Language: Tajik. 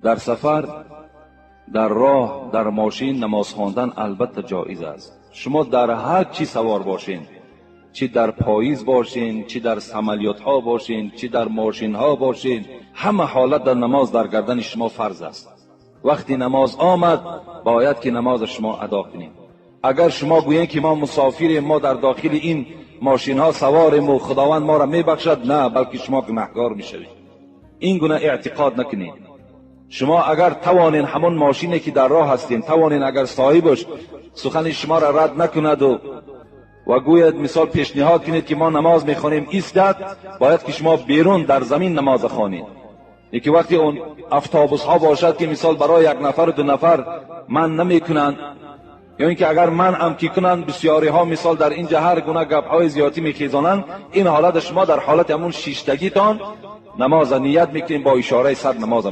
Дар сафар, дар роҳ, дар мошин намоз хондан албатта ҷоиз аст. Шумо дар ҳар чӣ савор бошед, чӣ дар поезд бошед, чӣ дар самолётҳо бошед, чӣ дар мошинҳо бошед, ҳама ҳолат дар намоз дар гардани шумо фарз аст. Вақти намоз омад, бояд ки намози шумо адо кунед. Агар шумо гӯед ки мо мусофирем, мо дар дохили ин мошинҳо саворем ва Худованд моро мебахшад, на, балки шумо гунаҳкор мешавед. Ин гуна эътиқод накунед. Шумо агар тавонед, ҳамон мошине ки дар роҳ ҳастем, тавонед, агар соҳибаш сухани шуморо рад накунад ва гӯяд, мисол, пешниҳод кунед ки мо намоз мехонем, истад, бояд ки шумо берун дар замин намоз хонед. Яке вақте он автобусҳо бошад ки мисол барои як нафар, ду нафар манъ намекунанд, ё инки агар манъам ки кунанд, бисёриҳо мисол дар инҷа ҳар гуна гапҳои зиёдӣ мехезонанд. Ин ҳолат шумо дар ҳолати ҳамон шиштагитон намоза ният мекунед, бо ишораи сар намоза.